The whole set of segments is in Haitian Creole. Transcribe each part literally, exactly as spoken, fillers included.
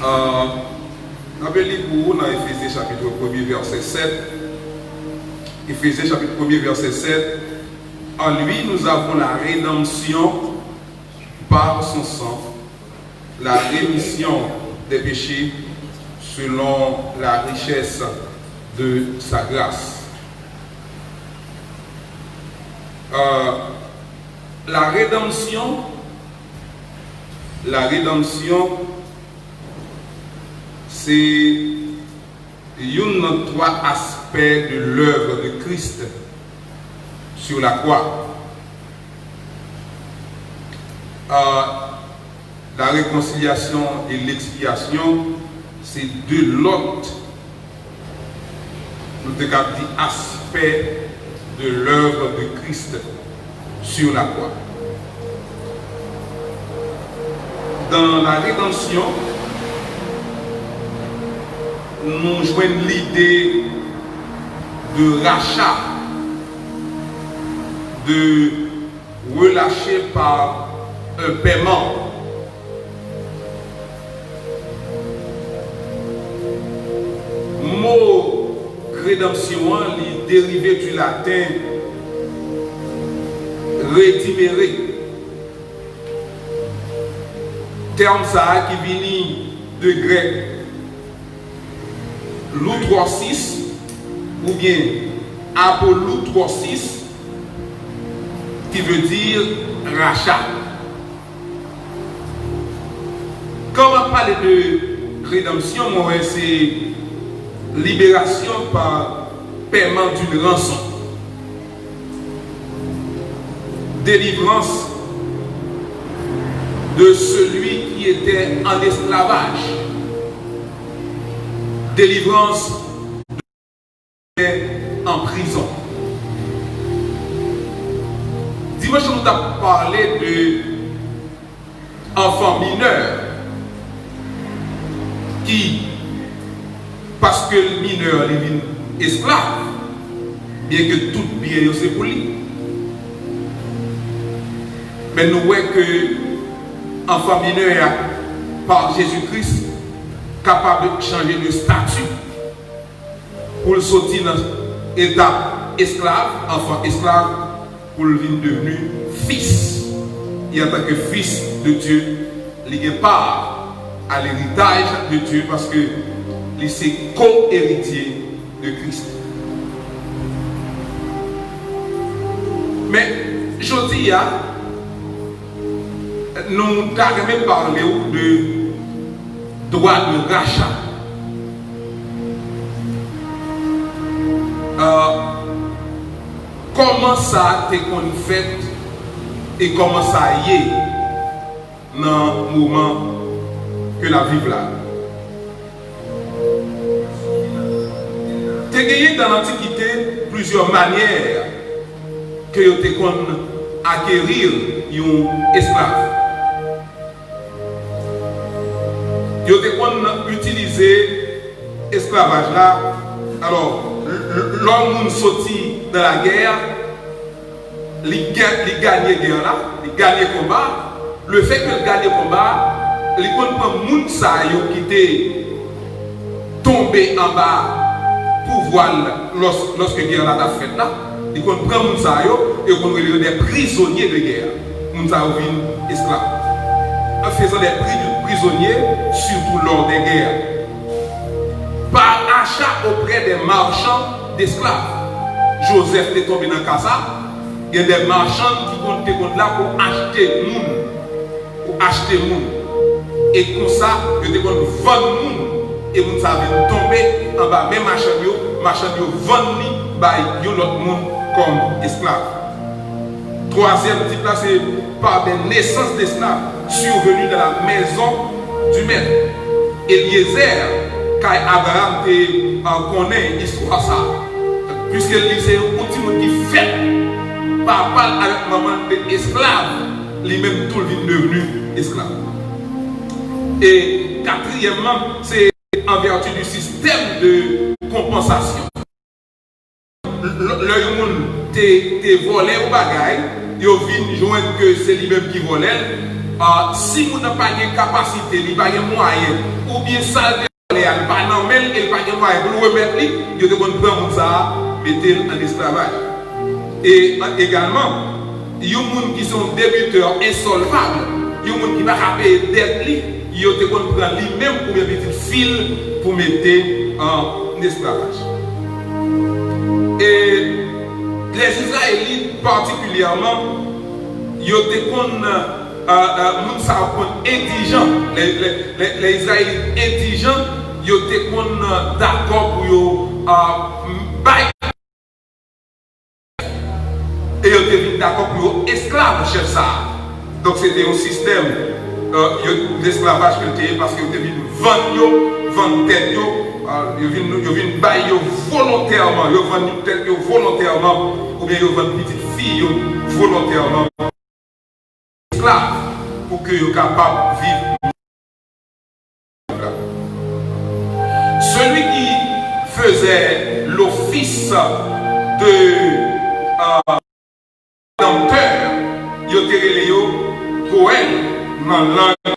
Euh, n ap li pou ou nan Efezyen chapit premye, vèsè sèt. Efezyen chapit premye, vèsè sèt. En lui, nous avons la rédemption par son sang, la rémission des péchés selon la richesse de sa grâce. Euh, la rédemption, la rédemption, se youn nan twa aspè de l'œuvre de Christ sur la croix. Euh, la réconciliation et l'expiation, se de lòt, nou te kab di, aspè de l'œuvre de Christ sur la croix. Dans la rédemption, nou jwenn lide de rachat, de relâché par un paiement. Mo redanmsyon an, li derive du latin redimere. Tèm sa a ki vini de grèk loutrosis oubyen apolutrosis, ki vle di racha. Kan m ap pale de redanmsyon, mwen wè se liberasyon pa pèman d'une rançon. Délivrance de celui qui était en esclavage. Délivrance de qui était en prison. Dimanch nou t ap pale de anfan minè ki, paske l minè, li vin esklav, byenke tout byen yo se pou li. Men nou wè ke anfan minè a, pa Jezi Kris, kapab chanje de stati pou l soti nan etap esklav, anfan esklav, pou l vin devni fis. E antanke fis de Dye, li gen pa a leritaj de Dye, paske li se ko-eritye de Kris. Men, jodi a, nou ta renmen pale w de dwa de racha. Euh, kòman sa te konn fèt e kòman sa ye nan moman ke n ap viv la? Te genyen dans l'Antiquité plusieurs manières ke yo te konn akerir yon esklav. Yo te konn itilize esklavaj la. Alò, l-, l-, lè yon moun soti nan lagè, li ga-, li ganye gè la, li ganye konba. Lefètke l ganye konba, li konn pran moun sa yo ki te tonbe anba pouvwa l lòs-, lòske gè la t ap fèt la. Li konn pran moun sa yo, e yo konn rele yo des prisonniers de guerre. Moun sa yo vin esklav. En faisant des pri-, prisonniers, surtout lors des guerres. Par achat auprès des marchands d'esclaves. Jozèf te tonbe nan ka sa. Gen de machann ki konn, te konn la pou achte moun. Pou achte moun. E konsa, yo te konn vann moun. E moun sa vin tonbe anba men machann yo. Machann yo vann li bay yon lòt moun kòm esklav. Twazyèm tip la, se par des naissances d'esclaves survenues dans la maison du maître. Eliezer, kay Abraram te, euh, konnen istwa sa. Piske li se yon timoun ki fèt, papa l avèk manman l te esklav, li menm tou l vin devni esklav. E katriyèmman, se en vertu du système de compensation. L-, lè yon moun te, te vòlè yon bagay, yo vin jwenn ke se li menm ki vòlè l, Ah, si moun nan pa gen kapasite, li pa gen mwayen, oubyen sa l te vòlè a, li pa nan men l e li pa gen mwayen pou l remèt li, yo te konn pran moun sa a, mete l an esklavaj. E, ah, egalman, yon moun ki se yon debitè ensòlvab, yon moun ki pa ka peye dèt li, yo te konn pran li menm oubyen pitit fi l pou mete an esklavaj. E Lèzizrayelit patikilyèman, yo te konn, euh, euh, moun sa yo konn endijan. Lè, lè, lè, lè Izrayelit endijan, yo te konn, euh, dakò pou yo, euh, bay. E yo te vin dakò pou yo esklav chèf sa a. Donk, se te yon sistèm, euh, yo, lesklavaj ke l te ye, paske yo te vin vann yo, vann tèt yo, euh, yo vin, yo vin bay yo volontèman, yo vann tèt yo volontèman, oubyen yo vann pitit fi yo volontèman. Esklav, pou ke yo kapab viv. Celui qui faisait l'office de, euh, rédempteur, yo te rele yo Goèl nan lang.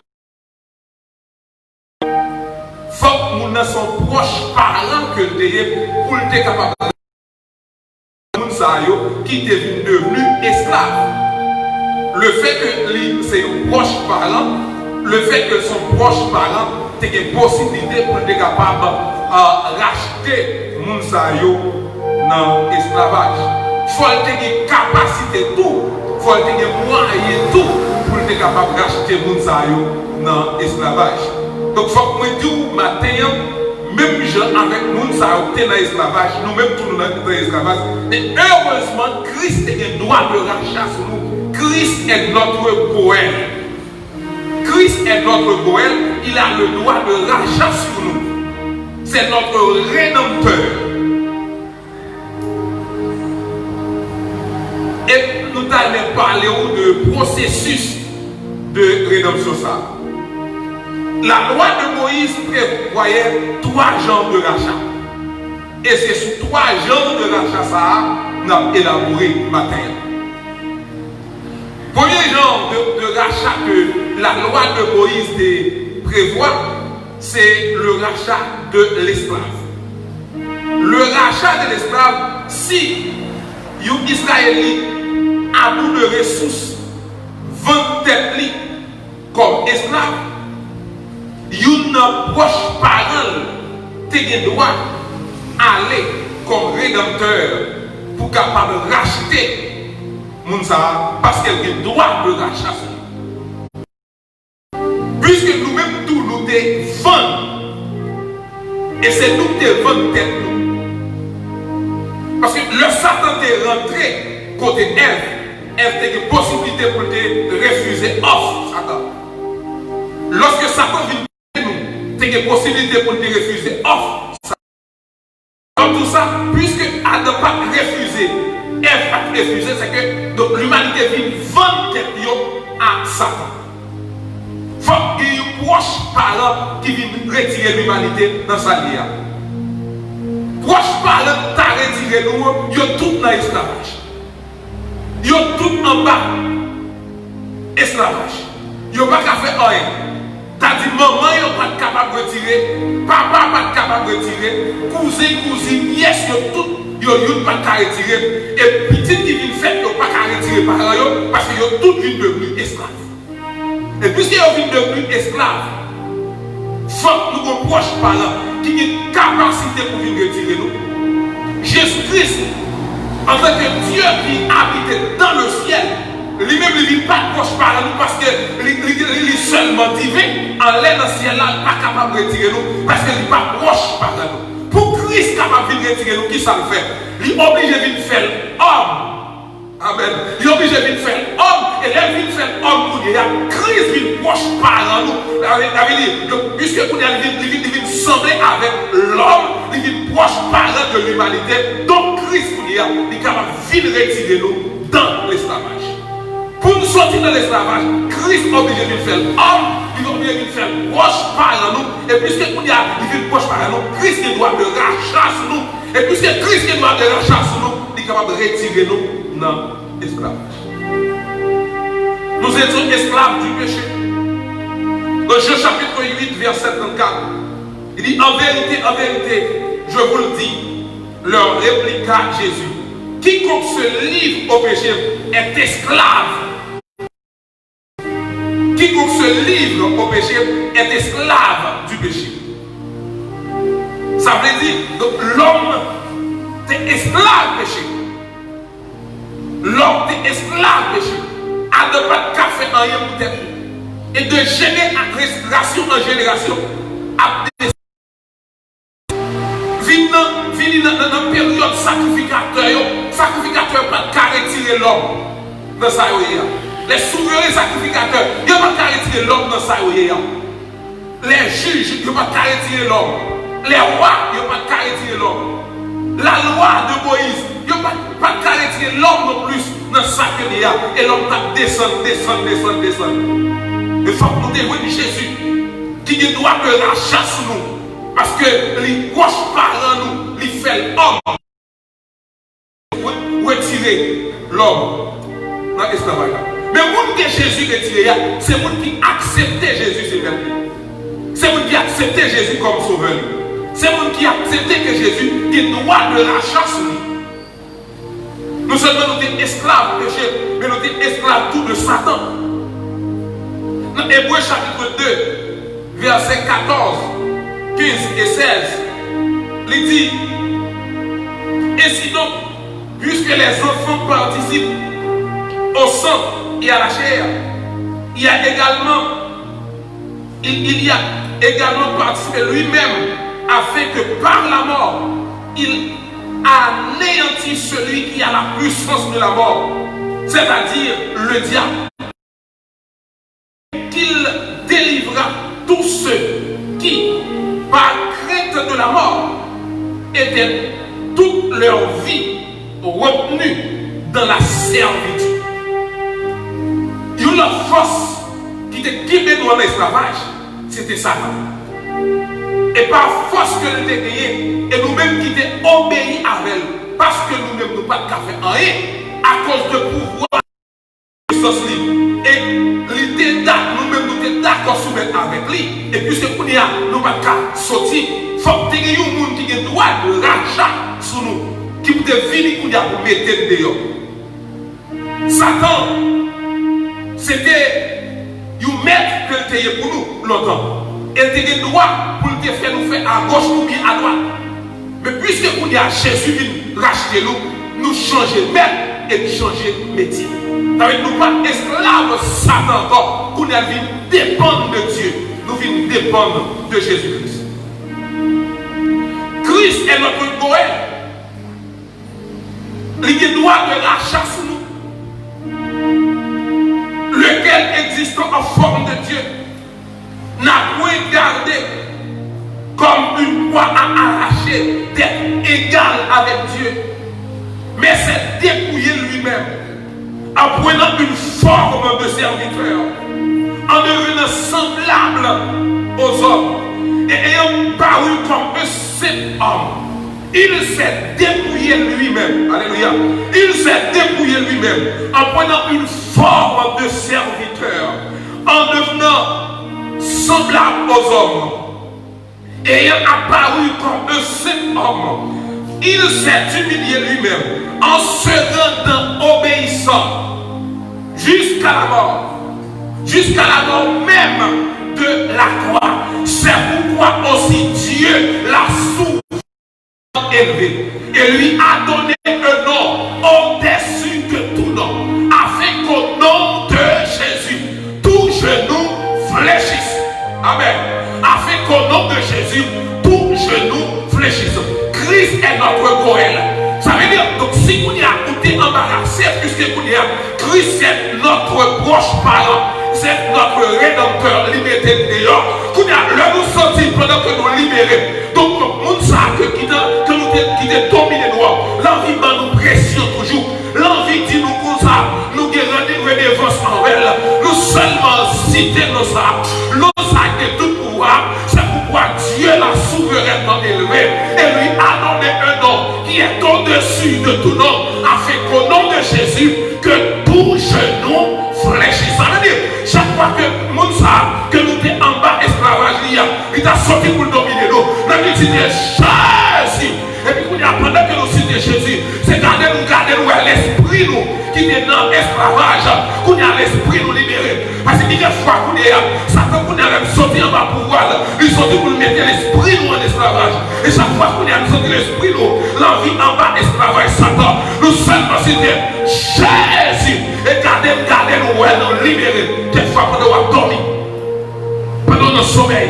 Fòk moun nan se yon pwòch paran ke l te ye pou l te kapab moun sa yo ki te vin devni esklav. Le fait que li se yon pwòch paran, le fait que l se yon pwòch paran, te gen posiblite pou l te kapab, euh, rachte moun sa yo nan esklavaj. Fò l te gen kapasite tou, fò l te gen mwayen tou pou l te kapab rachte moun sa yo nan esklavaj. Donk, fòk mwen di w maten an, menm jan avèk moun sa yo ki te nan esklavaj, nou menm tou nou nan, nan esklavaj, men erezman, Kris te gen dwa de racha sou nou. Christ est notre Goël. Christ est notre Goël, il a le droit de racha sur nous. C'est notre Rédempteur. E nou ta renmen pale w de pwosesis de redanmsyon sa a. La loi de Moïse prévoyait trois genres de rachat. E se sou twa jan de racha sa a n ap elabore maten an. Premye jan de, de racha ke la loi de Moïse te prevwa, se le rachat de l'esclave. Le rachat de l'esclave, si yon Izrayelit a bout de resous vann tèt li kòm esklav, youn nan pwòch paran l te gen dwa ale kòm redanmtè pou kapab rachte moun sa a, paske l gen dwa de racha sou li. Piske nou menm tou nou te vann, e se nou ki te vann tèt nou. Paske lè Satan te rantre kote Èv, Èv te gen posiblite pou l te refize òf Satan. Lòske Satan vin kote nou, te gen posiblite pou l te refize òf Satan. Ann tou sa, piske Adan pa t refize, Èv pa t refize, se ke, donk, limanite vin vann tèt yo a Satan. Fòk gen yon pwòch paran ki vin retire limanite nan sa l ye a. Pwòch paran k ta retire nou yo, yo tout nan esklavaj. Yo tout anba esklavaj. Yo pa ka fè anyen. Ta di manman yo pa t kapab retire, papa pa t kapab retire, kouzen, kouzin, nyès yo tout, yo youn pa t ka retire. E pitit ki vin fèt yo pa ka retire paran yo, paske yo tout vin devni esklav. E piske yo vin devni esklav, fòk nou gon pwòch paran ki gen kapasite pou vin retire nou. Jezi Kris, antanke Dye ki abite dans le ciel, li menm li vin pa pwòch paran nou paske li, li, li, li sèlman diven, anlè nan syèl la, li pa kapab retire nou paske li pa pwòch paran nou. Pou Kris kapab vin retire nou, ki sa l fè? Li oblije vin fè l òm. Amèn. Li oblije vin fè l òm, e lè l vin fè l òm kounye a, Kris vin pwòch paran nou. Sa vle, sa vle di, donk, piske kounye a li vin, li vin, li vin sanble avèk lòm, li vin pwòch paran de limanite, donk Kris kounye a, li kapab vin retire nou dan lesklavaj. Pou n soti nan lesklavaj, Kris oblije vin fè l òm, li oblije vin fè l pwòch paran nou, e piske kounye a, li vin pwòch paran nou, Kris gen dwa de racha sou nou, e piske Kris gen dwa de racha sou nou, li kapab retire nou nan esklavaj. Nou Nous étions esclaves du péché. Dans Jean chapitre huit, verset trente-quatre, il dit, en vérité, en vérité, je vous le dis, leur répliqua Jésus, quiconque se livre au péché est esclave. Quiconque se livre au péché est esclave du péché. Sa vle di, donk, lòm te esklav peche. Lòm te esklav peche. Adan pa t ka fè anyen pou tèt li. E de jenerasyon an jenerasyon, ap vin nan, vini nan, nan, nan peryòd sakrifikatè yo. Sakrifikatè yo pa t ka retire lòm nan sa yo ye a. Les souverains sacrificateurs, yo pa t ka retire lòm nan sa yo ye a. Les juges, yo pa t ka retire lòm. Les rois, yo pa t ka retire lòm. La loi de Moïse, yo pa t, pa t ka retire lòm non plis nan sa ke li a. E lòm t ap desann, desann, desann, desann. Men fòk nou te jwenn Jezi, ki gen dwa de racha sou nou. Paske li pwòch paran nou, li fè l òm. Re-, retire lòm nan esklavaj la. Men moun ke Jezi retire a, se moun ki aksepte Jezi se mèt li. Se moun ki aksepte Jezi kòm sovè li. Se moun ki aksepte ke Jezi gen dwa de racha sou li. Non sèlman nou te esklav peche, men nou te esklav tou de Satan. Nan Ebre chapit de, vèsè katòz, kenz e sèz, li di, ainsi donc, puisque les enfants participent au sang et à la chair, il y a également, il, il y a également participé lui-même, afin que par la mort, il anéantisse celui qui a la puissance de la mort, c'est-à-dire le diable, qu'il délivra tous ceux qui, par crainte de la mort, étaient toute leur vie retenus dans la servitude. Yon lòt fòs ki te kenbe nou an esklavaj, se te Satan. E pa fòs ke l te genyen, e nou menm ki te obeyi avè l, paske nou menm nou pa t ka fè anyen akoz de pouvwa pwisans li. E li te da-, nou menm nou te dakò soumèt avèk li. E piske kounye a, nou pa t ka soti, fòk te gen yon moun ki gen dwa de racha sou nou, ki pou te vini kounye a pou mete n deyò. Satan, se te yon mèt ke l te ye pou nou lontan. E l te gen dwa pou l te fè nou fè agoch oubyen adwat. Men piske kounye a Jezi vin rachte nou, nou chanje mèt e nou chanje metye. Sa vle di nou pa esklav Satan ankò. Kounye a nou vin depann de Dye. Nou vin depann de Jezi Kris. Christ est notre Goël. Li gen dwa de racha sou nou. Lequel, existant en forme de Dieu, n'a point gardé comme une proie à arracher d'être égal avec Dieu, mais s'est dépouillé lui-même en prenant une forme de serviteur, en devenant semblable aux hommes, et ayant paru comme un simple homme, il s'est dépouillé lui-même. Alléluia. Il s'est dépouillé lui-même en prenant une forme de serviteur, en devenant semblable aux hommes. Ayant apparu comme un simple homme, il s'est humilié lui-même en se rendant obéissant jusqu'à la mort, jusqu'à la mort même de la croix. C'est pourquoi aussi Dieu l'a souverain élevé et lui a donné un nom au-dessus de tout nom, afin qu'au nom de Jésus, tout genou fléchisse. Amen. Afin qu'au nom de Jésus, tout genou fléchisse. Christ est notre Goël. Sa vle di, donk, si kounye a ou te anbarase, piske kounye a Christ est notre proche parent, c'est notre rédempteur, li mete n deyò. Kounye a, lè nou soti, pandan ke nou libere, donk, moun sa a ke, ki te, ke nou te, ki te domine nou an, l anvi ban nou presyon toujou. L anvi di nou konsa, nou gen rande-, redevans anvè l. Nou sèlman site non sa a. Non sa a ki gen tout pouvwa, c'est pourquoi Dieu l'a souverainement élevé et lui a donné un nom qui est au-dessus de tout nom, afin qu'au nom de Jésus, que tout genou fléchisse. Sa vle Li ta soti pou l domine nou. N ap di, site Jezi. Epi kounye a, pandan ke nou site Jezi, se gade nou, gade nou wè lespri nou ki te nan esklavaj, kounye a lespri nou libere. Paske gen fwa kounye a, Satan kounye a menm soti anba pouvwa l, li soti pou l mete lespri nou an esklavaj. E chak fwa kounye a li soti lespri nou, l anvi anba esklavaj Satan. Nou sèlman site Jezi. E gade m, gade nou wè nou libere. Kèk fwa pandan w ap dòmi, pandan w nan somèy,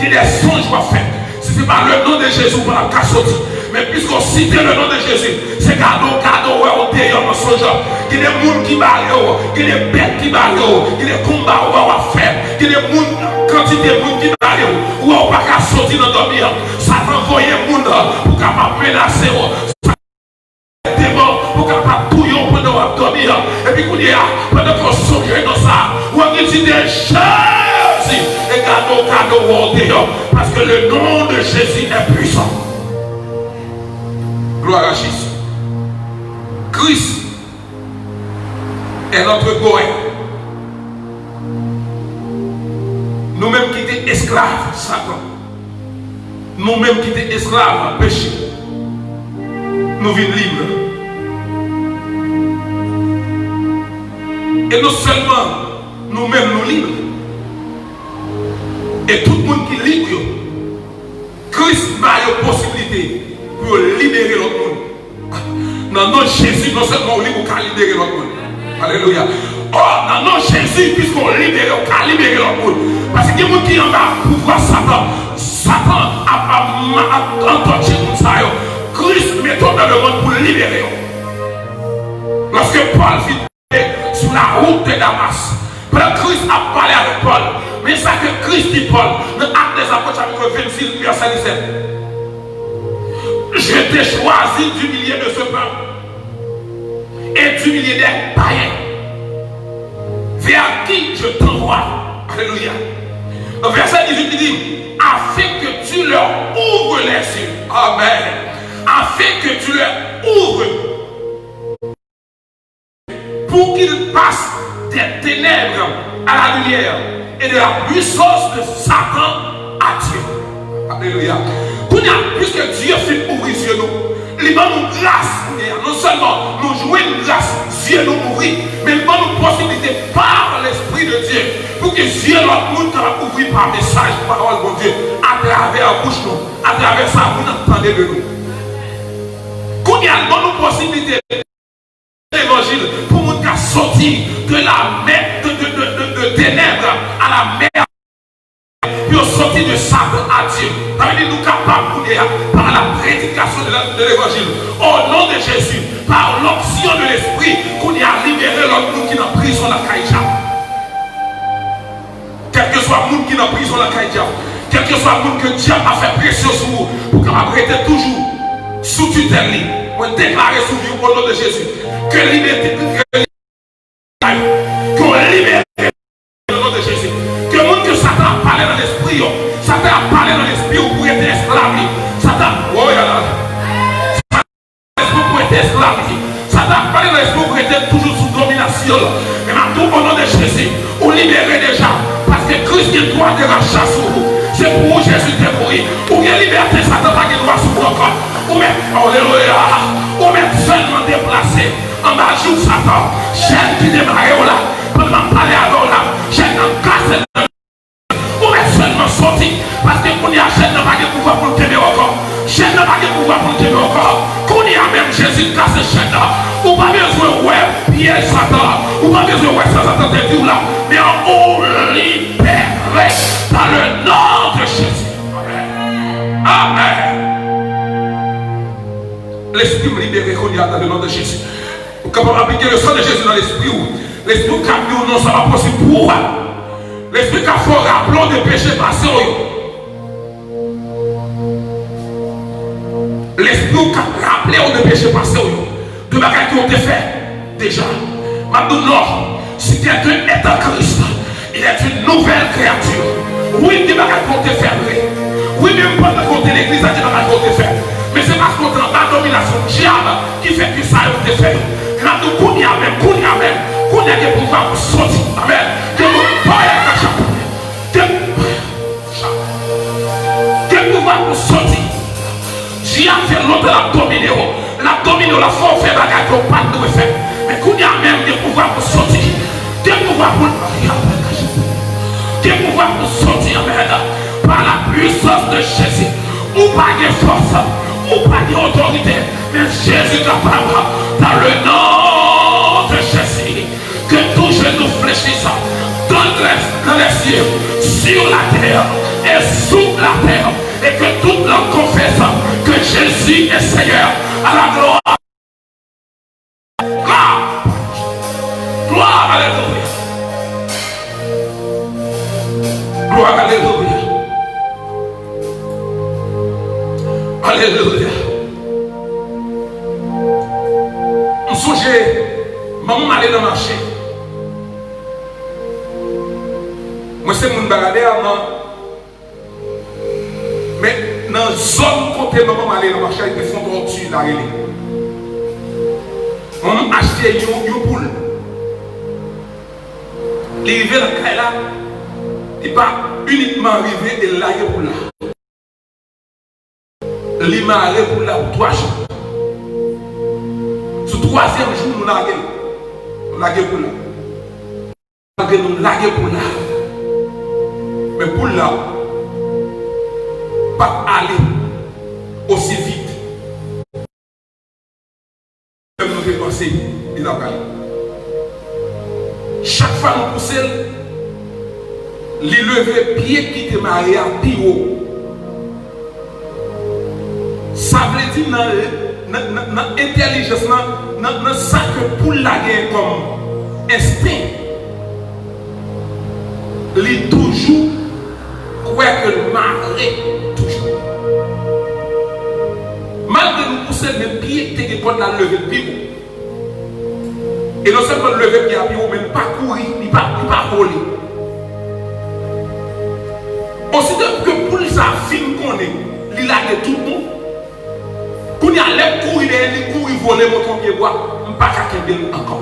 gen de sonj w ap fè. Si se pa le non de Jezi, ou pa t ap ka soti. Men piske w site le non de Jezi, se gade w, gade w wè w deyò mansonj. Gen de moun ki bare w, gen de bèt ki bare w, gen de konba w wè w ap fè, gen de moun, kantite moun ki bare w, ou wè w pa ka soti nan dòmi an. Satan voye moun pou kapab menase w. Demon pou kapab touye w pandan w ap dòmi an. Epi kounye a, pandan ke w sonje nan sa, w ap di, site Jezi, e gade w, gade w wè w deyò. Parce que le nom de Jésus est puissant. Gloire à Jésus. Christ est notre Goël. Nou menm ki te esklav Satan, nou menm ki te esklav peche, nou vin lib. E non sèlman nou menm nou lib, e tout moun ki lib yo, Kris ba yo posiblite pou yo libere lòt moun. Nan non Jezi, non sèlman ou lib, ou ka libere lòt moun. Alelouya. O, nan non Jezi, piske ou libere, ou ka libere lòt moun. Paske gen moun ki anba pouvwa Satan. Satan ap, ap, ap, ap antòtye moun sa yo. Kris mete w nan lemonn pou libere yo. Lòske Pòl fin sou la wout de Damas. Pandan Kris ap pale avèk Pòl, men sa ke Kris di Pòl nan Actes des Apôtres, chapitre vingt-six, verset dix-sept. Je t'ai choisi du milieu de ce peuple et du milieu des païens, vers qui je t'envoie. Alléluia. Nan vèsè dizuit, li di, afin que tu leur ouvres les yeux. Amen. Afin que tu leur ouvres pour qu'ils passent des ténèbres à la lumière et de la puissance de Satan à Dieu. Alelouya. Kounye a, piske Dye fin ouvri zye nou, li ban nou gras kounye a. Non sèlman nou jwenn gras, zye nou ouvri, men li ban nou posiblite, par Lespri de Dye, pou ke zye lòt moun kapab ouvri pa mesaj pawòl Bondye, atravè bouch nou, atravè sa moun ap tande de nou. Kounye a, li ban nou posiblite levanjil, pou moun ka soti de la mè, de, de, de, de, de ténèbres à la mer, pou yo soti de Satan à Dieu. Sa vle di nou kapab kounye a, par la prédication de la, de l'évangile, au nom de Jésus, par l'onction de l'Esprit, kounye a libere lòt moun ki nan prizon lakay dyab. Kèlkeswa moun ki nan prizon lakay dyab, kèlkeswa moun ke dyab ap fè presyon sou ou, pou kapab rete toujou sou titèl li, mwen deklare sou vi w, o non de Jezi, ke libète, ke libète, o non de Jezi, ke moun ke Satan ap pale nan lespri yo, Satan ap pale nan lespri w pou rete esklav li, Satan, oh, ya la. Lespri w pou rete esklav li. Satan ap pale nan lespri w pou rete toujou sou dominasyon l. Men m ap di w, o non de Jezi, ou libere deja. Paske Kris gen dwa de racha sou ou. Se pou ou Jezi te mouri. Ou gen libète, Satan pa gen dwa sou ou ankò. Ou mèt, alelouya, ou mèt sèlman deplase anba jouk Satan. Chèn ki te mare w la, pandan m ap pale avè w la, chèn nan kase. Ou mèt sèlman soti, paske kounye a chèn nan pa gen pouvwa pou l kenbe w ankò. Chèn nan pa gen pouvwa pou l kenbe w ankò. Kounye a menm Jezi kase chèn nan. Ou pa bezwen wè pyèj Satan. Ou pa bezwen wè sa Satan te di w la. Men ou libere dans le nom de Jésus. Amèn. Amèn. Lespri m libere kounye a dans le nom de Jésus. Ou kapab aplike le sang de Jésus nan lespri w. Lespri w ka di w non, sa pa posib pou ou. Lespri ka fè w raple w de peche pase w yo. Lespri w ka raple w de peche pase w yo. De bagay ke w te fè deja. M ap di w non. Si quelqu'un est en Christ, il est une nouvelle créature. Wi, gen bagay ke w te fè vre. Wi, menm pandan ke w te legliz la, gen bagay ke w te fè. Men se paske w te anba dominasyon dyab ki fè ke sa yo te fè yo. N ap di w kounye a menm, kounye a menm, kounye a gen pouvwa pou soti. Amèn. Gen moun pale kachap. Gen pou soti. Dyab fè lontan l ap domine w. L ap domine w, l ap fè w fè bagay ke w pa t dwe fè. Men kounye a menm, gen pouvwa pou soti. Gen pouvwa pou l, gen pouvwa pou soti, amèn. Par la puissance de Jésus. Ou pa gen fòs, ou pa gen otorite, men Jezi kapab. Dans le nom de Jésus. Que tout genou fléchisse dans les, dans les cieux, sur la terre et sous la terre, et que toute langue confesse que Jésus est Seigneur, à la gloire. Gloire! Gloire, alléluia! Gloire, alléluia! Alléluia! M sonje, manman m ale nan mache. Mwen se moun Baradè a, man. Men nan zòn kote manman m ale nan mache a, te fon tòti la rele. Manman m achte yon, yon poul. Li rive lakay la, li pa inikman rive e lage poul la. Li mare poul la pou twa jou. Sou twazyèm jou, nou lage l. Nou lage poul la. Malgre nou lage poul la, men poul la pa t ale osi vit menm nou te panse li t ap ale. Chak fwa nou pouse l, li leve pye ki te mare a pi wo. Sa vle di nan, nan, nan, nan entèlijans lan, nan, nan sa ke poul la genyen kòm ensten, li toujou kwè ke l mare toujou. Malgre nou pouse l, men pye ki te gen kòd la leve l pi wo. E non sèlman l leve pye a pi wo, men l pa kouri, li pa, li pa vole. Ositò ke poul sa a fin konnen li lage tout bon, kounye a lè l kouri dèyè l, li kouri vole monte yon pye bwa, m pa ka kenbe l ankò.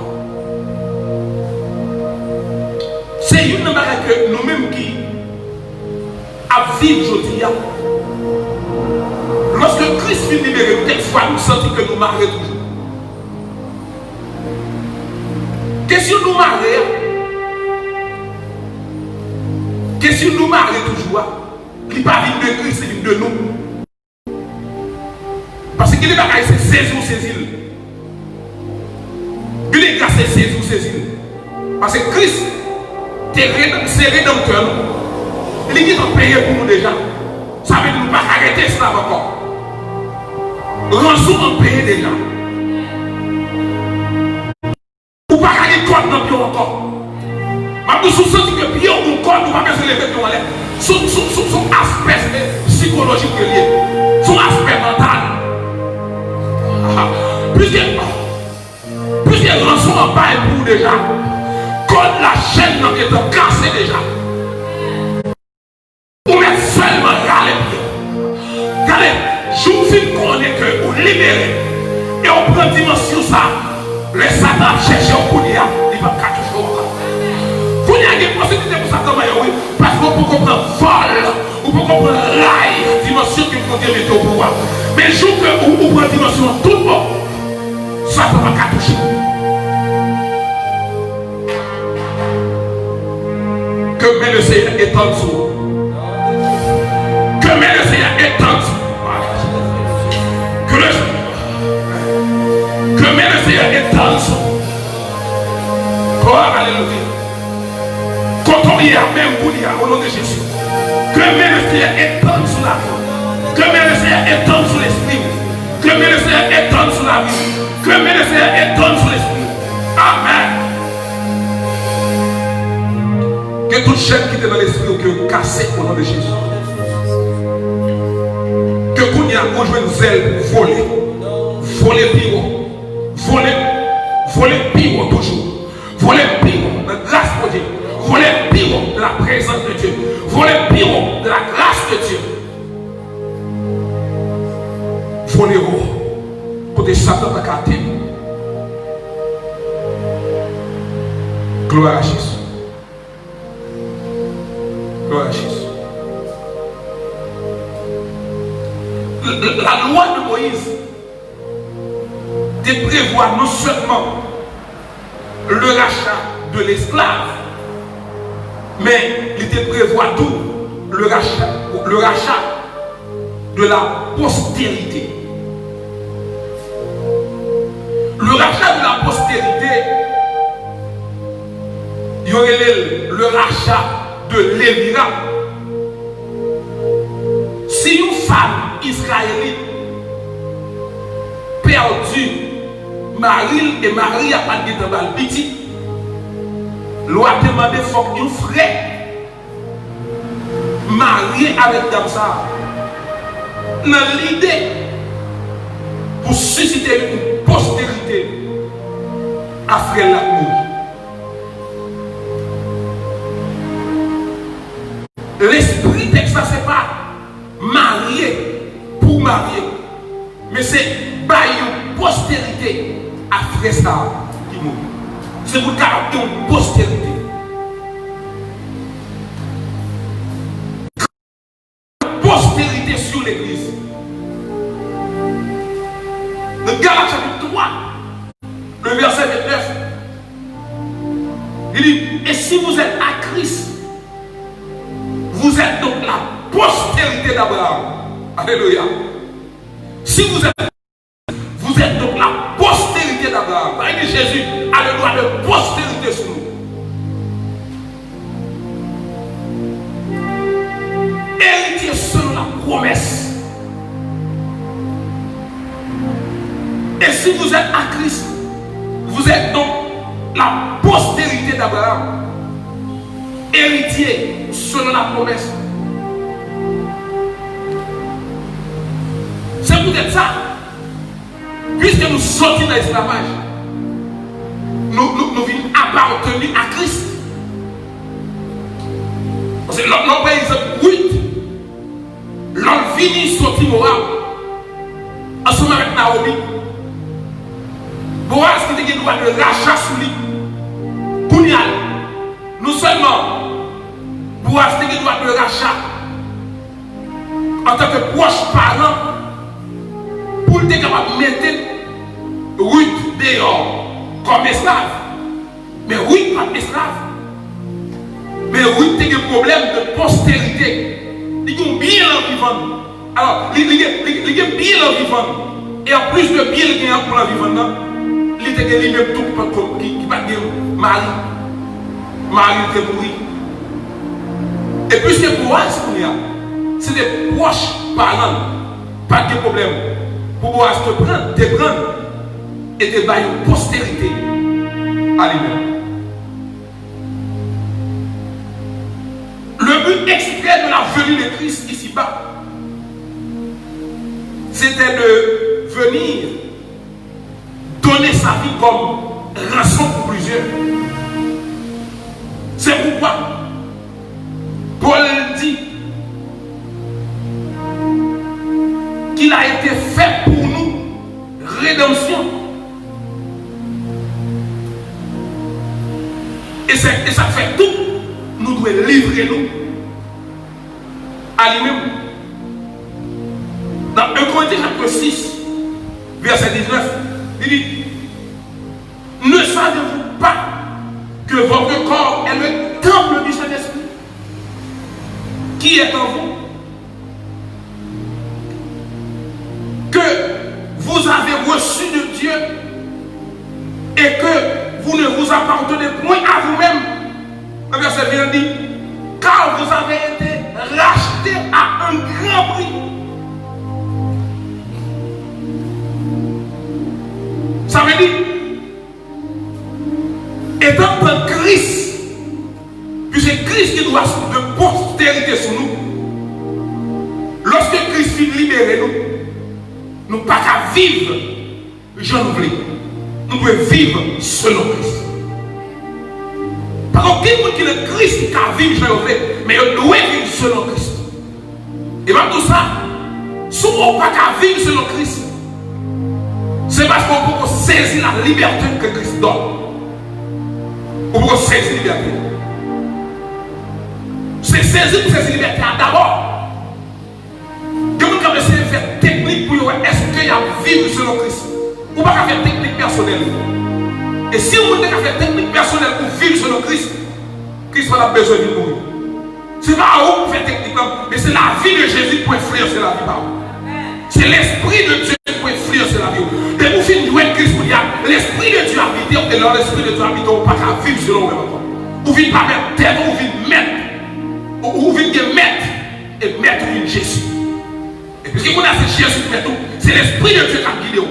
Se youn nan bagay ke nou menm ki ap viv jodi a. Lòske Kris vin libere nou, kèk fwa nou santi ke nou mare toujou. Kesyon nou mare a, kesyon nou mare toujou a, li pa vin de Kris, li vin de nou. Paske gen de bagay se sezi w sezi l. Gen de gras se sezi w sezi l. Paske Kris te redan-, se redanmtè nou. Li gentan peye pou nou deja. Sa vle di nou pa ka rete esklav ankò. Ranson an peye deja. Ou pa ka gen kòd nan pye w ankò. M ap di, si w santi ke pye w gon kòd, ou pa bezwen leve pye w anlè. Se, se, se, se yon aspè sikolojik ke l ye. Se yon aspè mantal. Piske, piske ranson an bay pou ou deja. Kòd la, chèn nan gentan kase deja. Ou mèt sèlman rale pye w. Gade, jou w fin konnen ke ou libere e w pran dimansyon sa, lè Satan ap chèche w kounye a, li p ap ka touche w ankò. Kounye a, gen posiblite pou Satan manyen w, wi, paske w poko pran vòl, ou poko pran ray dimansyon ke Bondye mete w pou w a. Men jou ke ou, ou pran dimansyon an tout bon, Satan pa ka touche w. Que main le Seigneur étende sur vous. Que main le Seigneur étende sur vous. Que le, que main le Seigneur étende sur vous. Gloire, alléluia. Kote w ye a menm kounye a, o non de Jezi. Que main le Seigneur étende sur la vie. Que main le Seigneur étende sur l'esprit. Que main le Seigneur étende sur la vie. Que main le Seigneur étende sur l'esprit. Amen. Que tout chèn ki te nan lespri w, ke yo kase o non de Jezi. Ke kounye a ou jwenn zèl pou vole. Vole pi wo. Vole, vole pi wo toujou. Vole pi wo nan gras Bondye. Vole pi wo dans la présence de Dieu. Vole pi wo dans la grâce de Dieu. Vole wo kote Satan pa ka atenn ou. Gloire à Jésus. Gloire à Jésus. La loi de Moïse te prevwa non sèlman le rachat de l'esclave, men li te prevwa tou le rachat, le rachat de la postérité. Le rachat de la postérité, yo rele l le rachat de Lévira. Si yon fanm izrayelit pèdi mari l e mari a pa t gentan ba l pitit, lwa te mande fòk yon frè marye avèk dam sa a nan lide pou sisite yon posterite a frè l la k mouri. Lespri tèks la se pa marye pou marye, men se bay yon posterite a frè sa a ki mouri. Se pou l kapab gen yon posterite. Postérité sur l'église. Dans Galates chapitre trois, le verset vingt-neuf, il dit, et si vous êtes à Christ, vous êtes donc la postérité d'Abraham. Alléluia. Si vous êtes Vous êtes donc la postérité d'Abraham. Sa vle di Jezi a le droit de postérité sou nou. Héritier selon la promesse. Et si vous êtes à Christ, vous êtes donc la postérité d'Abraham. Héritier selon la promesse. Se poutèt sa, piske nou soti nan esklavaj, nou, nou, nou vin aparteni a Kris. Paske lè, lè w pran egzanp Rit, lè l vini soti Mowab, ansanm avèk Nawomi, Bowaz ki te gen dwa de racha sou li. Kounye a, non sèlman Bowaz te gen dwa de racha, antanke pwòch paran, pou l te kapab mete Rit deyò kòm esklav. Men Rit pa t esklav. Men Rit te gen pwoblèm de posterite. Li gen yon byen l anvi vann. Alò, li, li gen, li, li gen byen l anvi vann. E anplis de byen l gen an pou l anvi vann nan, li te gen li menm tou ki pa t ko-, ki, ki pa t gen mari. Mari l te mouri. E piske Bowaz kounye a, se te pwòch paran l, pa t gen pwoblèm pou Bowaz te pran, te pran e te bay yon posterite a li menm. Le but exprès de la venue de Christ ici-bas, c'était de venir donner sa vie comme rançon pour plusieurs. C'est pourquoi Paul dit qu'il a été fait pour nous rédemption. E sa, e sa k fè tou, nou dwe livre nou a li menm. Dans un Corinthiens chapitre six, verset dix-neuf, il dit, ne savez-vous pas que votre corps est le temple du Saint-Esprit qui est en vous, que vous avez reçu de Dieu et que vous ne vous appartenez point à vous-même? Nan vèsè ven, li di, car vous avez été rachetés à un grand prix. Sa vle di, etan pran Kris, piske Kris gen dwa de posterite sou nou, lòske Kris fin libere nou, nou pa ka viv jan nou vle. Nou dwe viv selon Kris. Pa gen okenn moun ki nan Kris ki ka viv jan yo vle, men yo dwe viv selon Kris. E m ap di w sa, si w pa ka viv selon Kris, se paske w poko sezi la liberté que Christ donne. Ou poko sezi libète. Se sezi m sezi libète a dabò. Gen moun k ap eseye fè tek viv selon Kris. Ou pa ka fè teknik pèsonèl. E si yon moun te ka fè teknik pèsonèl pou viv selon Kris, Kris pa t ap bezwen vin mouri. Se pa ou ki fè teknik lan, men se lavi de Jezi ki pou enfliyanse lavi pa ou. Se Lespri de Dye ki pou enfliyanse lavi ou. Depi ou fin jwenn Kris kounye a, Lespri de Dye abite w, e lè Lespri de Dye abite w, ou pa ka viv selon ou menm ankò. Ou vin pa mèt tèt ou, ou vin mèt. Ou, ou vin gen mèt, e mèt ou vin Jezi. E piske kounye a se Jezi ki mèt ou, se Lespri de Dye k ap gide w.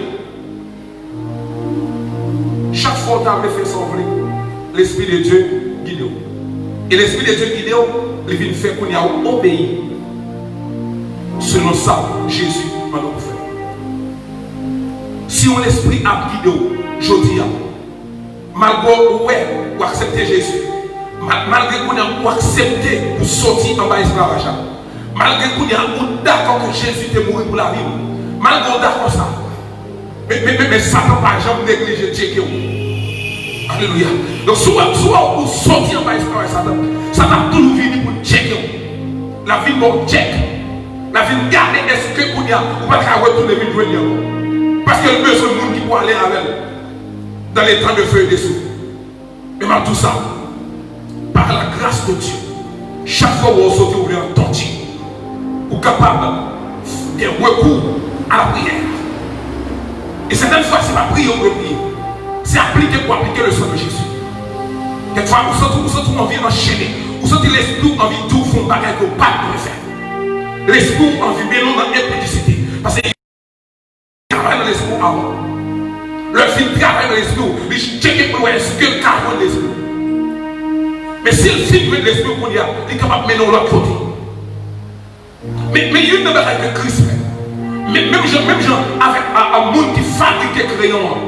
Chak fwa w ta vle fè sa w vle, Lespri de Dye gide w. E Lespri de Dye gide w, li vin fè kounye a w obeyi selon sa Jezi mande w pou fè. Si yon lespri ap gide w jodi a, malgre w wè, ou aksepte Jezi, ma- malgre kounye a ou aksepte pou soti anba esklavaj la, malgre kounye a ou dakò ke Jezi te mouri pou lavi w, malgre w dakò sa, men, men, men, men Satan pa janm neglije tcheke w. Alelouya. Donk, si w, si w, ou soti anba esklavaj Satan, Satan ap toujou vini pou l tcheke w. L ap vin ba w tchèk. L ap vin gade èske kounye a ou pa ka retounen vin jwenn li ankò. Paske l bezwen moun ki pou ale avè l dans les temps de feu et de soufre. Men m ap di w sa, par la grâce de Dieu, chak fwa w wè w soti, ou vle an tòti, ou kapab gen rekou a la priyè. E sètèn fwa, se pa priye ou dwe priye, se aplike pou aplike le sang de Jésus. Kèk fwa, ou santi, ou santi w anvi anchene, ou santi lespri w anvi di w fè yon bagay ke w pa t dwe fè. Lespri w anvi mennen w nan enpidisite. Paske travay nan lespri w avan. Lè l fin travay nan lespri w, li tcheke pou l wè èske l ka jwenn lespri w. Men si l fin jwenn lespri w kounye a, li kapab mennen w lòt kote. Men, men youn nan bagay ke Kris fè, men, menm jan, menm jan avèk a, a moun ki fabrike kreyon an,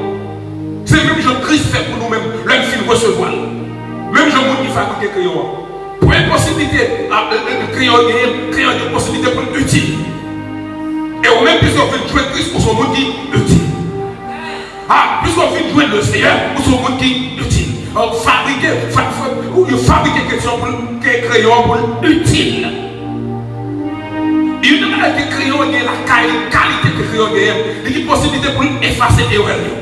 se menm jan Kris fè pou nou menm lè n fin resevwa l. Menm jan moun ki fabrike kreyon an. Premye posiblite a, e, e, kreyon genyen, kreyon gen posiblite pou l itil. E ou menm, piske w fin jwenn Kris, ou se yon moun ki itil. A, piske w fin jwenn le Seyè, ou se yon moun ki itil. Donk, fabrike, fa, fa, ou yo fabrike kesyon pou l, ke kreyon pou l itil. Youn nan bagay ke kreyon gen lakay li, kalite ke kreyon genyen, li gen posiblite pou l efase erè l yo.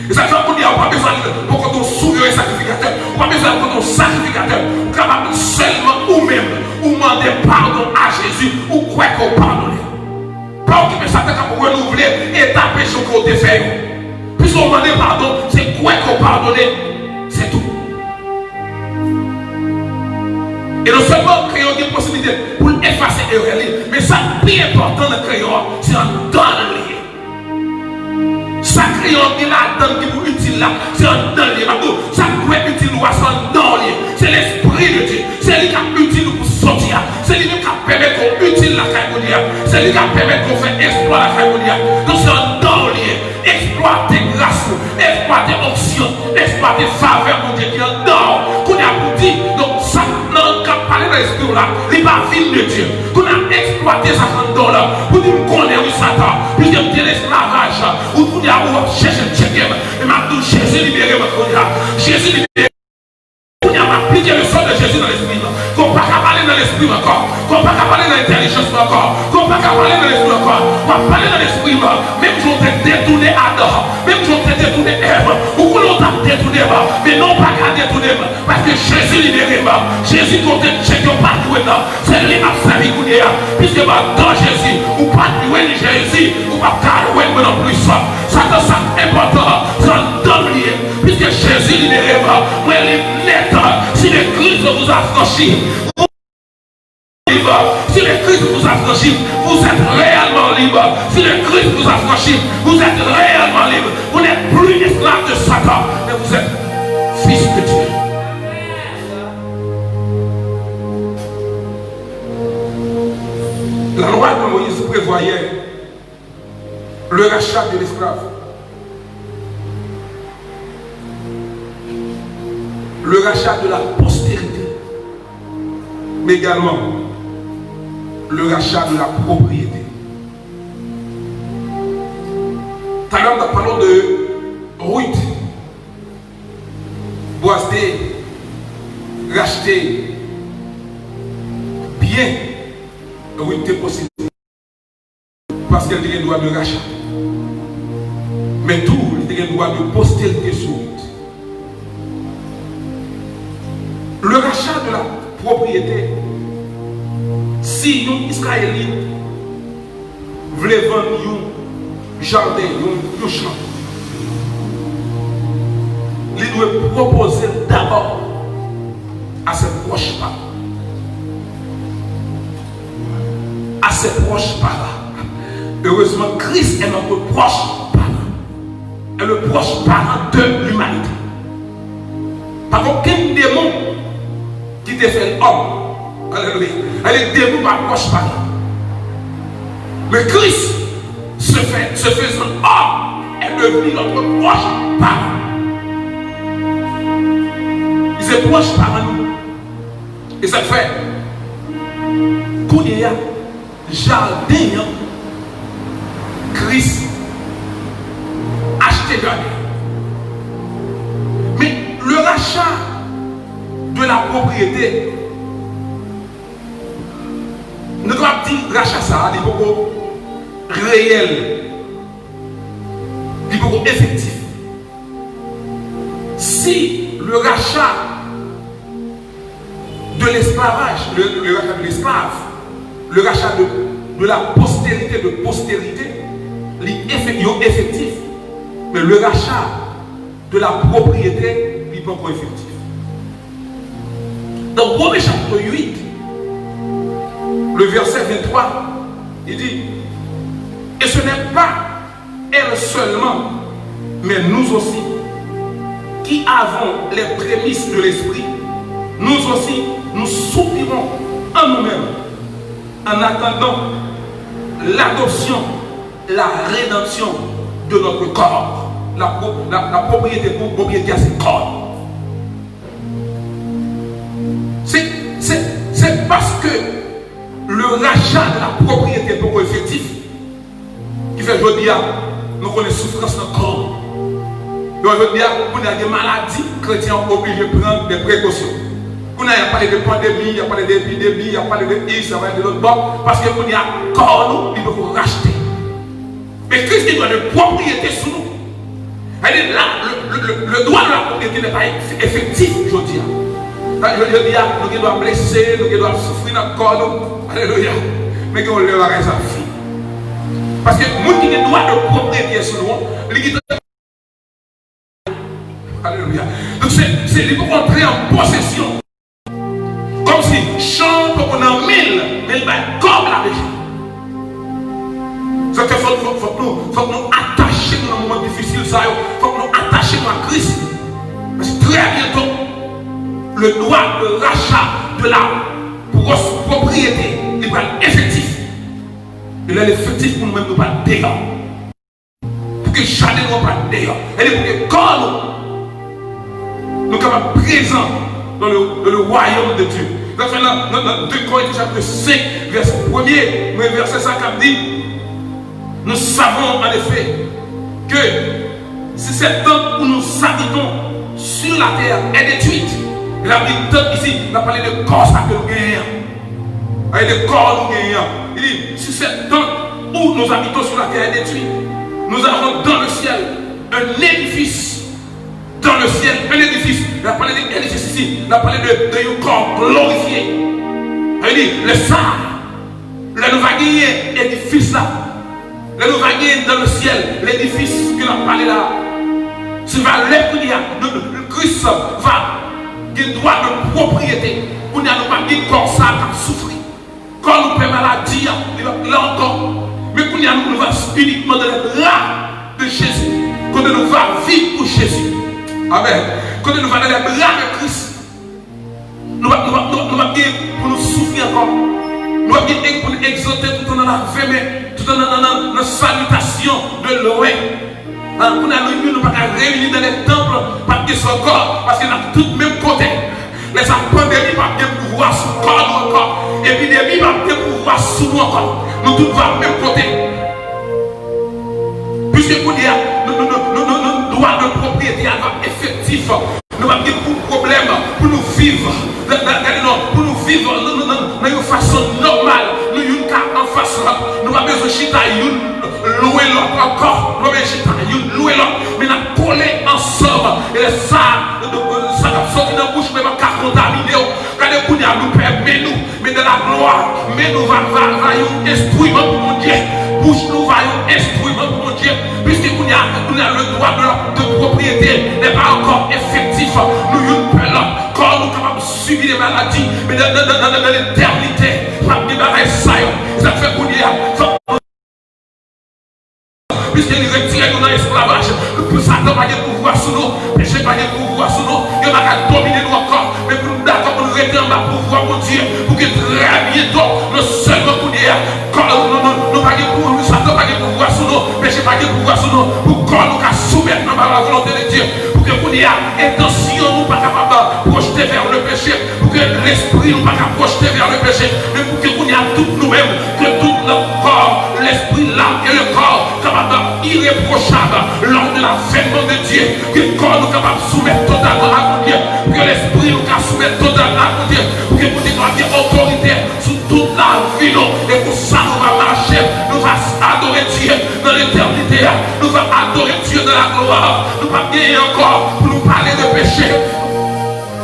E sa k fè kounye a, ou pa bezwen al pran yon sou, yon sakrifikatè. Ou pa bezwen al pran yon sakrifikatè. Ou kapab sèlman ou menm, ou mande padon a Jezi, ou kwè ke w padone. Pa okipe Satan k ap renouvle eta peche w ke w te fè yo. Piske w mande padon, se kwè ke w padone, se tou. E non sèlman kreyon gen posiblite pou l efase erè li, men sa k pi enpòtan nan kreyon an, se anndan l li ye. Sa kreyon an gen ladan l ki pou itil la, se anndan l li ye. M ap di w, sa k dwe itil ou a, se anndan w li ye. Se Lespri de Dye. Se li k ap itil ou pou soti a. Se li menm k ap pèmèt ke w itil lakay Bondye a. Se li k ap pèmèt ke w fè eksplwa lakay Bondye a. Donk, se anndan w li ye. Eksplwate gras ou, eksplwate onksyon, eksplwate favè Bondye ki anndan w. Kounye a pou di, donk, sa nan k ap pale nan lespri w la, li pa vin de Dye. Kounye a eksplwate sa k anndan w la. Pou di, m konnen wi Satan, piske m te nan esklavaj, ou kounye a ou ap chèche tcheke m. Men m ap di w, Jezi libere m kounye a. Jezi libere m. Kounye a, m aplike le sang de Jésus nan lespri m. Ke w pa ka pale nan lespri m ankò. Ke w pa ka pale nan entèlijans mwen ankò. Ke w pa ka pale nan lespri m ankò. W ap pale nan lespri m. Menm jan w te detounen Adan, menm jan w te detounen Èv, ou konnen w t ap detounen m, men non, w pa ka detounen m, paske Jezi libere m. Jezi kote tcheke w pa jwenn nan, se li m ap sèvi kounye a. Piske m anndan Jezi, ou pa jwenn Jezi, ou p ap ka jwenn mwen non plis. Satan, sa k enpòtan, se anndan m li ye. Piske Jezi libere m, mwen lib nèt. Si le Christ vous affranchit, vous êtes libre. Si le Christ vous affranchit, vous êtes réellement libre. Si le Christ vous affranchit, vous êtes réellement libre. Vous n'êtes plus esclave de Satan, mais vous êtes fils de Dieu. La loi de Moïse prévoyait le rachat de l'esclave, le rachat de la postérité, mais également le rachat de la propriété. Talè a, m t ap pale w de Ruth. Bwaz te rachte byen Ruth te posede. Paske l te gen dwa de racha. Men tou, li te gen dwa de posterite sou wout. Le rachat de la propriété, si yon Izrayelit vle vann yon jaden, yon, yon chan, li dwe pwopoze l dabò a ses proches parents. À ses proches parents. Heureusement, Christ est notre proche parent. Est le proche parent de l'humanité. Pa gen okenn demon ki te fè l òm. Alelouya. Alè, demon pa pwòch pa li. Men Kris, se fè, se fezan òm, est devenu notre proche parent. Li se pwòch paran nou. E sa k fè, kounye a, jaden an, Kris achte jaden an. Men le rachat de la propriété, nou kapab di racha sa a, li poko reyèl, li poko efektif. Si le rachat de l'esclavage, le, le rachat de l'esclave, le rachat de, de la postérité, de postérité, li efek-, yo efektif. Men le rachat de la propriété, li poko efektif. Dans Romains chapitre huit, le verset vingt-trois, il dit, et ce n'est pas elle seulement, mais nous aussi, qui avons les prémices de l'Esprit, nous aussi, nous soupirons en nous-mêmes, en attendant l'adoption, la rédemption de notre corps. La pro-, la, la propriété, pou, propriété a se kò nou. Se, se, se paske le rachat de la propriété poko efektif, ki fè jodi a, nou konnen soufrans nan kò nou. Donk jodi a, kounye a gen maladi, kretyen an oblije pran de prekosyon. Kounye a, y ap pale de pandemi, y ap pale de epidemi, y ap pale de ici, y ap pale de lòt bò, paske kounye a, kò nou, li poko rachte. Men Kris gen dwa de pwopriyete sou nou. Sa vle di, la, le, le, le, le droit de la propriété n'est pas efektif jodi a. Sa vle di, jodi a, nou gen dwa blese, nou gen dwa soufri nan kò nou. Alelouya. Men gen yon lè bagay sa fini. Paske moun ki gen dwa de pwopriyete sou nou an, li gentan Alelouya. Donk, se, se li poko antre an posesyon. Kòmsi chan an poko nan men l, men li bay kòb la deja. Sa fè fòk, fòk, fòk nou, fòk nou atache nou nan moman difisil sa yo. Fòk nou atache nou a Kris. Paske trè byento, le droit de rachat de la pros-, propriété, li pral efektif. E lè l efektif pou nou menm, nou pral deyò. Pou ke jaden nou an pa deyò. E pou ke kò nou, nou kapab prezan dans le, dans le royaume de Dieu. Sa fè nan, nan, nan de Korentyen chapitre cinq, verset premier, men verset sa k ap di, nous savons en effet que si cette tente où nous habitons sur la terre est détruite, e la di tant isi, n ap pale de kò sa ke nou genyen an. Pale de kò nou genyen an. Li di, si cette tente où nous habitons sur la terre est détruite, nous avons dans le ciel un édifice. Dans le ciel, un édifice. N ap pale de edifis isi. N ap pale de, de yon kò glorifye. Sa vle di, lè sa, lè nou va genyen edifis la, lè nou va genyen dans le ciel, ledifis ke n ap pale la, se va lè kounye a, nou, nou, Kris va gen dwa de pwopriyete. Kounye a nou p ap gen kò sa k ap soufri. Kò nou pè maladi a, li p ap la ankò. Men kounye a nou, nou va inikman dans les bras de Jésus. Kote nou va viv pou Jezi. Amèn. Kote nou va dans les bras de Christ. Nou p ap, nou p ap, nou p ap, nou p ap gen pou nou soufri ankò. Nou p ap gen pou nou egzante toutan nan lavèmen, toutan nan, nan, nan, nan salitasyon de lwen. An, kounye a nou, nou pa ka reyini dans les temples, p ap gen sa ankò, paske n ap tout menm kote. Lè sa, pandemi p ap gen pouvwa sou kò nou ankò. Epidemi p ap gen pouvwa sou nou ankò. Nou tout va menm kote. Piske kounye a, nou, nou, dwa de pwopriyete a va efektif. Nou p ap gen pou pwoblèm pou nou viv. Gade, gade non, pou nou viv nan, nan, nan, nan yon fason nòmal. Nou youn ka anfas lòt. Nou pa bezwen chita youn Lwen lòt ankò, lwen men chita, youn lwen lòt, men n ap kole ansanm. E lè sa, sa k ap soti nan bouch mwen p ap ka kontamine w. Gade kounye a, nou pè men nou, men de la glwa, men nou va, va, va yon enstriman pou Bondye. Bouch nou va yon enstriman pou Bondye. Piske kounye a, kounye a, le droit de, de propriété n'est pas encore effectif. Nou youn pè lòt. Kò nou kapab sibi de maladi, men nan, nan, nan, nan, nan letènite, p ap gen bagay sa yo. Sa k fè kounye a, fòk Piske li retire nou nan esklavaj. Pou Satan pa gen pouvwa sou nou, peche pa gen pouvwa sou nou, yo pa ka domine nou ankò. Men pou nou dakò pou nou rete anba pouvwa Bondye, pou ke trè byento, non sèlman kounye a, kò, nou, nou, nou pa gen pou, Satan pa gen pouvwa sou nou, peche pa gen pouvwa sou nou, pou kò nou ka soumèt anba la volonte de Dye, pou ke kounye a, entansyon nou pa kapab pwojte vè le peche, pou ke lespri nou pa ka pwojte vè le peche, men pou ke kounye a tout nou menm, ke tout notre corps, l'esprit, l'âme et le corps, kapab irreprochab lors de l'avènement de Dieu, ke kò nou kapab soumèt totalman a Bondye, pou ke lespri nou ka soumèt totalman a Bondye, pou ke Bondye kapab gen otorite sou tout lavi nou, e konsa nou va mache, nou va adore Dye nan letènite a, nou va adore Dye nan la glwa, nou p ap genyen ankò pou nou pale de peche.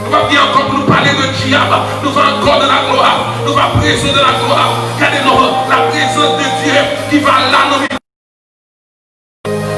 Nou p ap gen ankò pou nou pale de dyab. Nou va ankò nan la glwa. Nou va prezan nan la glwa. Gade non, la prezans de Dye ki va la nan mitan.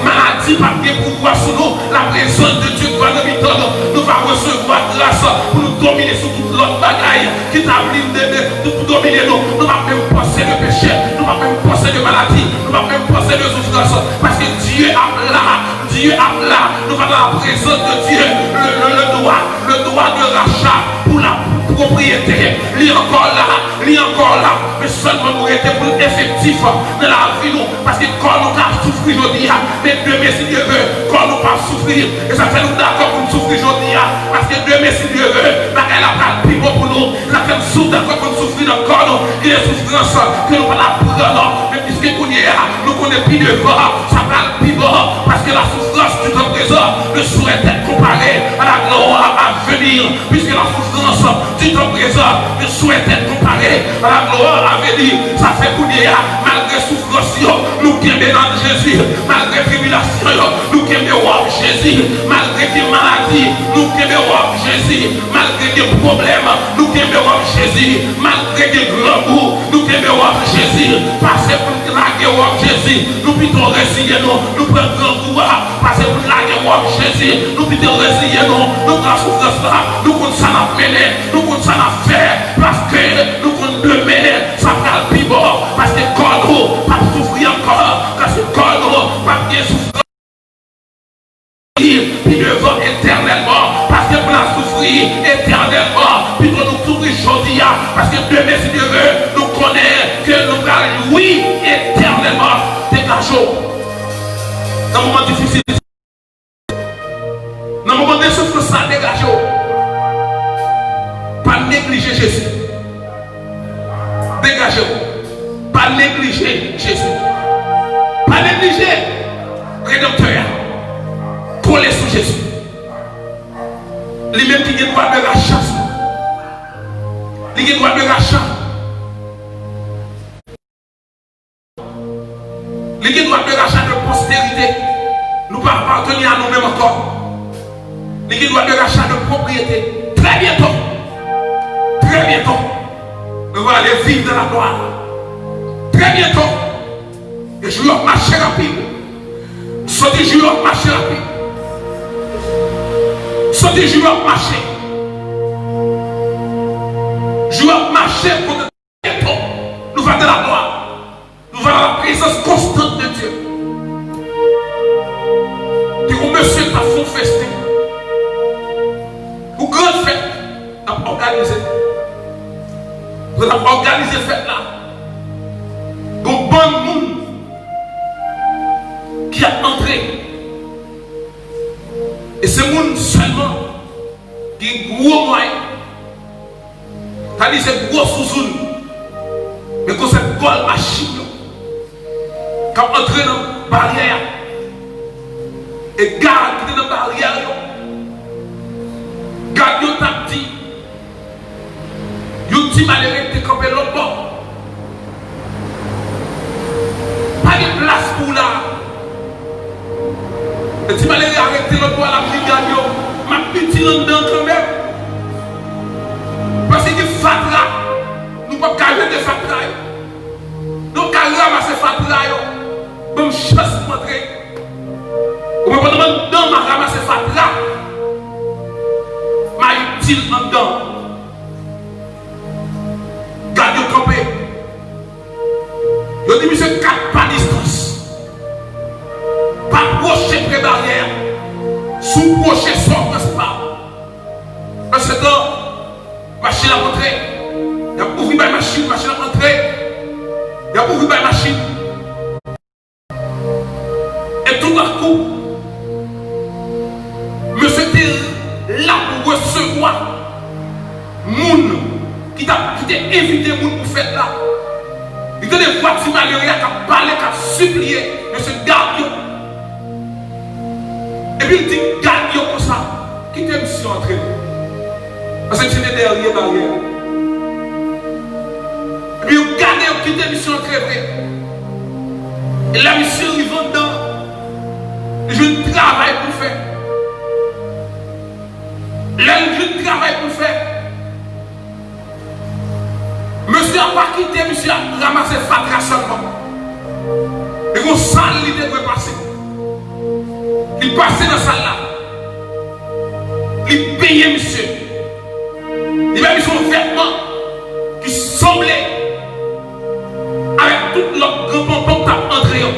Maladi p ap gen pouvwa sou nou. La prezans de Dye ki va nan mitan nou. Nou va resevwa gras pou nou domine sou tout lòt bagay ki ta vin de, de, de, pou domine nou. Nou p ap menm panse de peche. Nou p ap menm panse de maladi. Nou p ap menm panse de soufrans. Paske Dye ap la. Dye ap la, nou va nan la prezans de Dye, le, le, le droit, le droit de rachat pour la propriété. Li ankò la, li ankò la, men sèlman nou rete pou l efektif nan lavi nou, paske kò nou ka soufri jodi a, men demen si Dye vle, kò nou p ap soufri. E sa fè nou dakò pou n soufri jodi a, paske demen si Dye vle, bagay la pral pi bon pou nou. Sa fè m sou dakò pou n soufri nan kò nou. Gen de soufrans ke nou pa t ap pran non. Men piske kounye a, nou konnen pi devan, sa pral pi bon. Paske la souffrance du temps présent ne saurait être comparée à la gloire à venir. Puisque la souffrance du temps présent ne saurait être comparée à la gloire à venir. Sa fè kounye a, malgre soufrans yo, nou kenbe nan Jezi. Malgre tribilasyon yo, nou kenbe wòb Jezi. Malgre gen maladi, nou kenbe wòb Jezi. Malgre gen pwoblèm, nou kenbe wòb Jezi. Malgre gen grangou, nou kenbe wòb Jezi. Pase pou n lage wòb Jezi, nou pito reziye nou, nou pran grangou a. Pase pou n lage wòb Jezi, nou pito reziye nou, nou pran soufrans la, nou konn sa n ap mennen, nou konn sa n ap fè, paske nou konn demen, sa pral pi bon, paske kò nou p ap soufri ankò, paske kò nou p ap gen soufrans. Pi devan etènèlman, paske pou n ap soufri etènèlman, pito nou soufri jodi a, paske demen, si Dye vle, nou konnen ke nou pral jwi etènèlman. Degaje w nan moman difisil, nan moman de soufrans la, degaje w. Pa neglije Jezi. Degaje w. Pa neglije Jezi. Pa neglije Redanmtè a. Kole sou Jezi. Li menm ki gen dwa de racha sou. Li gen dwa de racha. Li gen dwa de racha de posterite. Nou pa aparteni a nou menm ankò. Li gen dwa de racha de pwopriyete. Trè byento. Trè byento. Nou va ale viv nan laglwa. Trè byento. E jou yo ap mache rapid. Soti jou yo ap mache rapid. Soti jou yo ap mache. Jou yo ap mache kote byento. Nou va nan laglwa. Nou va nan la prezans konstant de Dye. Te yon mesye k t ap fè yon festen. Yon gran fèt t ap òganize. Lè l ap òganize fèt la, gon bann moun ki ap antre. E se moun sèlman ki gen gwo mwayen. Sa di se gwo zouzoun. Men konsa gòl machin yo k ap antre nan baryè a. E gad ki te nan baryè yo, gad yo t ap di, yon ti malere ki te kanpe lòt bò, pa gen plas pou w la, anndan kanmenm. Paske gen fatra, nou p ap ka jete fatra yo. Nou ka ranmase fatra yo. Ban m chans pou m antre. Ou konprann, m anndan, m a ranmase fatra. M a itil anndan. Gad yo kanpe. Yo di misye kat pa distans. Pa pwoche pre baryè a. Si w pwoche, sa w pran se pa w. Pandan se tan, machin ap antre. Y ap ouvri bay machin, machin ap antre. Y ap ouvri bay machin. E toutdenkou, mesye te la pou resevwa moun ki t ap, ki te envite moun pou fèt la. Li tande vwa ti malere a k ap pale, k ap sipliye, mesye gad yo. Epi l di gad yo konsa, kite misye antre. Paske misye te dèyè baryè a. Epi yo gade, yo kite misye antre vre. E lè misye rive anndan, li jwenn travay pou l fè. Lè l jwenn travay pou l fè, mesye a pa kite misye ap ranmase fatra sèlman. Li gon sal li te dwe pase. Li pase nan sal la. Li benyen misye. Li bay misye yon vètman ki sanble avèk tout lòt gran panpan k t ap antre yo.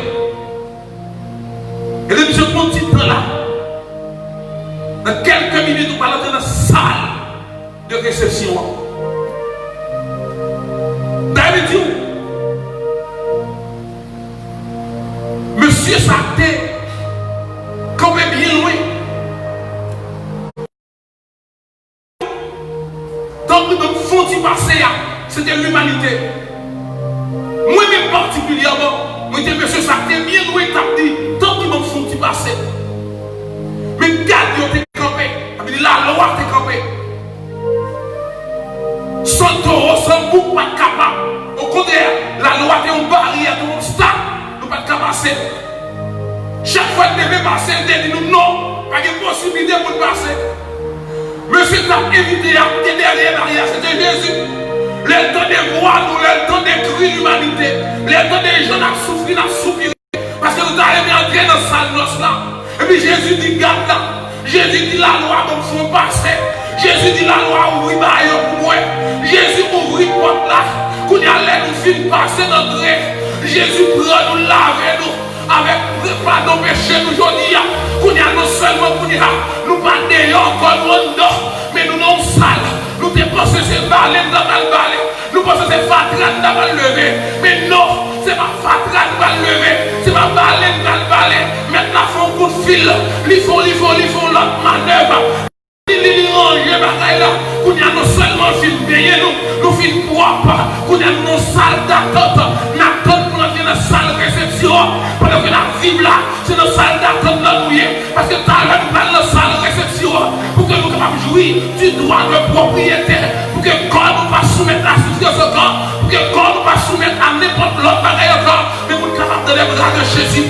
E lè misye pran ti tan la, nan kèlke minit ou pral antre nan sal de resepsyon an. Dayè, li di w, mesye sa te kanpe byen lwen. Tanpri, ban m fè yon ti pase a, se te limanite. Mwen menm patikilyèman, mwen te mesye sa te byen lwen k t ap di, tanpri, ban m fè yon ti pase. Men gad yo te kanpe, sa vle di lalwa te kanpe. San towo, san bouk pa t kapab. Okontrè, lalwa te yon baryè, te yon obstak, nou pa t ka pase. Chak fwa l te vle pase, l te di nou non, pa gen posiblite pou l pase. Mesye k t ap envite a, ki te dèyè baryè a, se te Jezi. Lè l tande vwa nou, lè l tande kri limanite, lè l tande jan n ap soufri, n ap soupire, paske nou ta renmen antre nan sal nòs la. Epi Jezi di gad la, Jezi di lalwa ban m fè w pase. Jezi di lalwa ouvri ba yo pou mwen. Jezi ouvri pòt la. Kounye a, lè nou fin pase n antre, Jezi pran nou, lave nou avèk padon peche nou jodi a. Kounye a, non sèlman kounye a, nou pa deyò ankò, nou anndan, men nou nan yon sal. Nou te panse se bale n ta pral bale. Nou panse se fatra n ta pral leve. Men non, se pa fatra n pral leve. Se pa bale n pral bale. Mèt la fè yon kout fil. Li fè, li fè, li fè yon lòt manèv. Li, li, li ranje bagay la. Kounye a, non sèlman l fin benyen nou, nou fin pwòp. Kounye a, nou nan sal datant. N ap tann pou n antre nan sal resepsyon an. Pandan ke n ap viv la, se nan sal datant lan nou ye. Paske talè nou pral nan sal resepsyon an. Pou ke nou kapab jwi du droit de propriété. Pou ke kò nou pa soumèt a soufrans ankò. Pou ke kò nou pa soumèt a nenpòt lòt bagay ankò. Men pou n kapab dans les bras de Jésus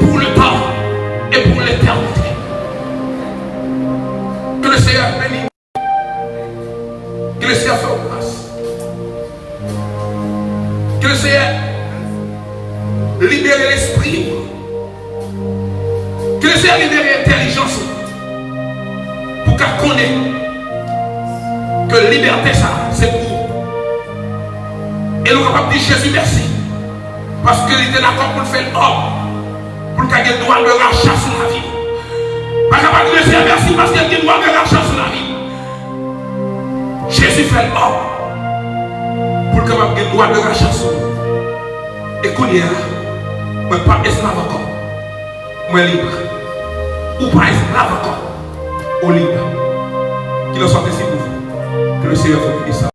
pour le temps et pour l'éternité. Que le Seigneur bénisse. Ke Lesenyè fè w gras. Ke Lesenyè libere lespri w. Ke Lesenyè libere entèlijans ou. Pou w ka konnen ke libète sa a, se pou ou. E nou kapab di Jezi mèsi. Paske li te dakò pou l fè l òm, pou l ka gen dwa de racha sou lavi w. Pa kapab di Lesenyè mèsi paske l gen dwa de racha sou lavi w. Jezi fè l òm pou l kapab gen dwa de racha sou ou. E kounye a, mwen pa esklav ankò. Mwen lib. Ou pa esklav ankò. Ou lib. Qu'il en soit ainsi pour vous. Que le Seigneur vous bénisse.